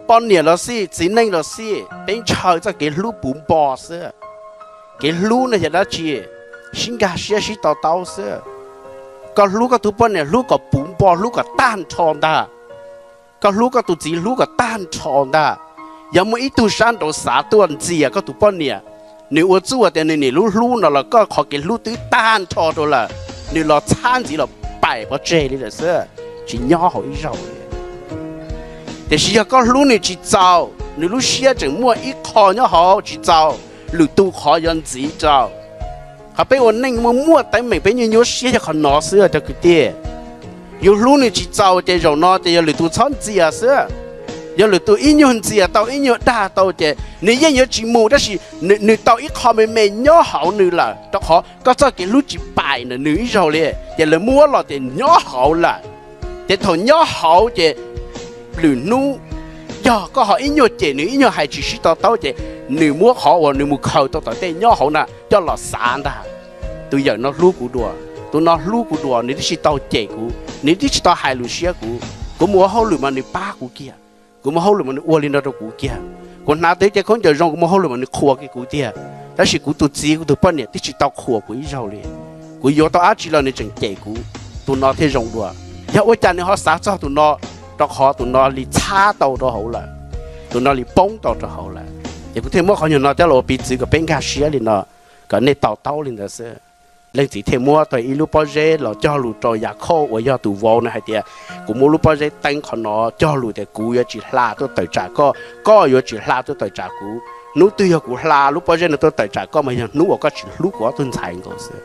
Poj niam los xij, txiv neej los xij, peb ntshaw txoj kev hlub puv npo xwb. Kev hlub no yog dab tsi? Sib nkag siab sib to taub xwb. Koj hlub koj tus poj niam hlub kom puv npo, hlub kom tag nrho ntag. Koj hlub koj tus txiv hlub kom tag nrho ntag. Yog muaj ib tug sab nraud xav tuaj ntxias koj tus poj niam, nws ua txuj tias nws niam hlub hlub no los koj qhov kev hlub twb tag nrho rau lawm, nws los txhab ntxiv los paim pov tseg li lawm xwb, tsis nyob hauv ib zaug li. Tiam sis yog koj hlub nws tsis txaus, nws lub siab tseem muaj ib qho nyob hauv tsis txaus, lwm tus qhov yuav ntxiv rau. Qhov peb ua neej muaj muaj teeb meem peb nyuaj nyuaj siab yog qhov no xwb cov kwv tij. Yus hlub nws tsis txaus ces zaum no ces yog lwm tus txhob ntxias xwb. Yog lwm tus ib nyuag ntxias tau ib nyuag dag tau ces nws yeej yuav tsis mus, tab sis nws tau ib qho me me nyob hauv nws lawm, rau qhov koj txoj kev hlub tsis paim ntawm nws ib zaug li, ces lawv muab los ces nyob hauv lawm. Ces thaum nyob hauv ces lwm hnub yog koj ho ib nyuag cem nws ib nyuag hais tsis sib to taub ces nws muab qhov uas nws mus khaws tau tom tej nyob hauv na coj los xav ntag. Tus yawm no hlub kuv dua, tus no hlub kuv dua, nws twb tsis tau cem kuv, nws twb tsis tau hais lus siab kuv. Kuv mus ua hauj lwm mas nws pab kuv kiag, kuv mus hauj lwm mas nws ua li no rau kuv kiag. Kuv hnav tau cov khaub ncaws zoo, kuv mus hauj lwm mas nws qhuas kiag kuv tiag. Tab sis kuv tus txiv kuv tus poj niam twb tsis tau qhuas kuv ib zaug li. Kuv yuav tau dab tsi los nws tseem cem kuv. Tus no thiaj zoo dua. Yog ua cas nws ho xav txog tus no? Rau qhov tus no li txhab tau rau hauv lawm, tus no li poob tau rau hauv lawm. Ces kuv thiaj muab qhov nyuag no coj los ua piv txwv kom peb nkag siab li no, kom nej to taub li ntawd xwb. Leej txiv thiaj muab tau ib lub pob zeb los cog lus rau Yakhauj uas yog tus vauv no hais tias, kuv muab lub pob zeb teeb qhov no cog lus tias kuv yuav tsis hla tuaj tawm tsam koj, koj yuav tsis hla tuaj tawm tsam kuv. Hnub twg yog kuv hla lub pob zeb no tuaj tawm tsam koj mas yog hnub uas koj tsis hlub kuv ob tug ntxhais nkaus xwb.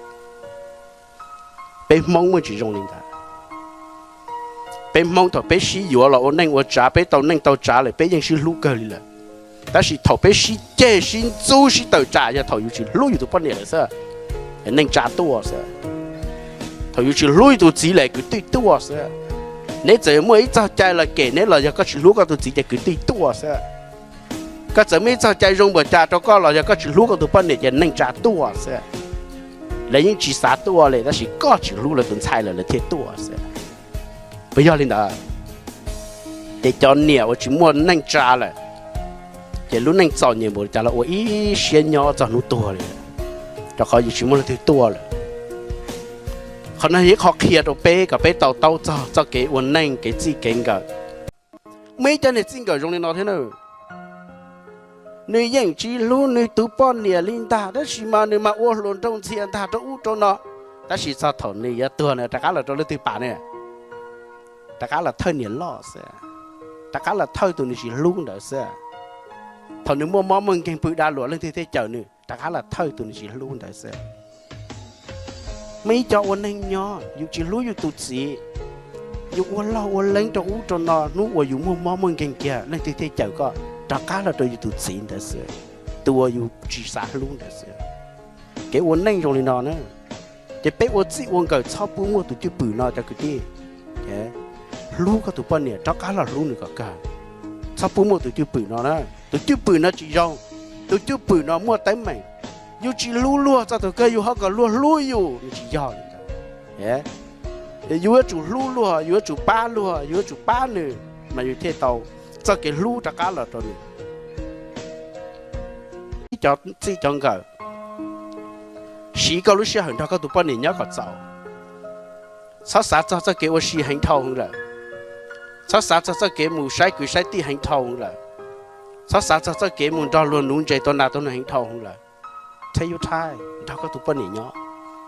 Peb Hmoob muaj tsis zoo li ntawd. Peb Hmoob thaum peb sib yuav los ua neej ua tsav, peb tau neej tau tsav lawm peb yeej sib hlub kawg li lawm. Tab sis thaum peb sib ceg sib ntxub sib tawm tsam yog thaum yus tsis hlub yus tus poj niam lawm xwb, neej tsa tuaj xwb. Thaum yus tsis hlub yus tus txiv lawm kwv tij tuaj xwb. Neb txawm muaj ib txoj cai los kem neb los yog koj tsis hlub koj tus txiv ces kwv tij tuaj xwb. Koj txawm muaj ib txoj cai zoo npaum cas rau koj los yog koj tsis hlub koj tus poj niam ces neej tsa tuaj xwb. Lawv yeej tsis xav tuaj li, tab sis koj tsis hlub lawv tus ntxhais lawm lawv thiaj tuaj xwb. Puas yog li ntawd? Ces cov niam uas tsis muaj neej tsa lawm, ces lub neej txom nyem npaum li cas los ua ib siab nyob txog hnub tuag li, rau qhov yus tsis muaj leej twg tuaj lawm. Qhov no yog ib qho qhia rau peb kom peb to taub txog txoj kev ua neej kev txij kev nkawm. Muaj ib cov niag txij nkawm zoo li no thiab na, nws yeej tsis hlub nws tus poj niam li ntag, tab sis mas nws mas ua hluas nraug ntxhias ntag rau ub rau no. Tab sis txog thaum nws yuav tuag nws rov qab los rau leej twg pam ne? Rov qab los thawj niam loj xwb, rov qab los thawj tus nws tsis hlub ntawd xwb. Thaum nws muaj mob muaj nkeeg pw da luam leej twg thiaj cawm nws, rov qab los thawj tus nws tsis hlub ntawd xwb. Muaj ib co ua neeg nyob yus tsis hlub yus tus txiv, yus ua loj ua leeb rau ub rau no, hnub uas yus muaj mob muaj nkeeg kiag leej twg thiaj cawm koj? Rov qab los rau yus tus txiv ntawd xwb, tus uas yus tsis xav hlub ntawd xwb. Kev ua neej zoo li no na, ces peb ua txij ua nkawm txhob pub muaj tus cwj pwm no cov kwv tij. Hlub koj tus poj niam rov qab los hlub nws kom kawg, txhob pub muaj tus cwj pwm no na. Tus cwj pwm no tsis zoo, tus cwj pwm no muaj teeb meem. Yus tsis hlub luag txog thaum kawg yus ho kom luag hlub yus, nws tsis yog li ntawd. Yus yuav tsum hlub luag, yus yuav tsum pab luag, yus yuav tsum pab nws, mas yus thiaj tau txoj kev hlub rov qab los rau nws. Ib cov txij cov nkawm, siv koj lub sij hawm nrog koj tus poj niam nyob kom txaus. Txhob xav txog txoj kev ua si heev dhau heev lawm. Txhob xav txog txoj kev mus saib kwv saib tij heev dhau heev lawm. Txhob xav txog txoj kev mus nrog luag nuv ntses tua nas tua noog heev dhau heev lawm. Take your time, nrog koj tus poj niam nyob,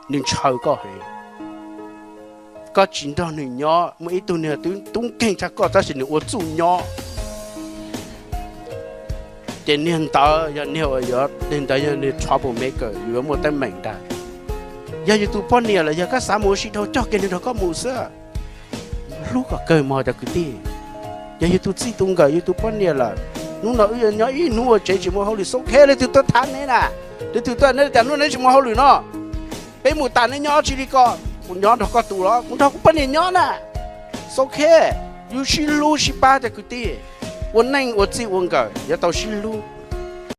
nws ntshaw koj heev. Koj tsis nrog nws nyob, muaj ib tug niag twb tub nkeeg tshaj koj tab sis nws ua txuj nyob, ces niag ntawd yog niag uas yuav, niag ntawd yog niag trouble maker, yus yuav muaj teeb meem ntag. Yog yus tus poj niam lawm, yog koj xav mus ua si dhau, coj kiag nws nrog koj mus xwb. Hlub kom kawg mog cov kwv tij. Yog yus tus txij tus nkawm, yus tus poj niam lawm, hnub no wb yuav nyob ib hnub ua tsev tsis muaj hauj lwm, so ok, leej twg tuaj thab neb na? Leej twg tuaj, neb cas hnub no neb tsis muaj hauj lwm no? Peb mus tas neb nyob tsis li ko, kuv nyob nrog koj tus los kuv nrog kuv poj niam nyob na. So ok, yus sib hlub sib pab cov kwv tij. Ua neej ua txij ua nkawm yuav tau sib hlub.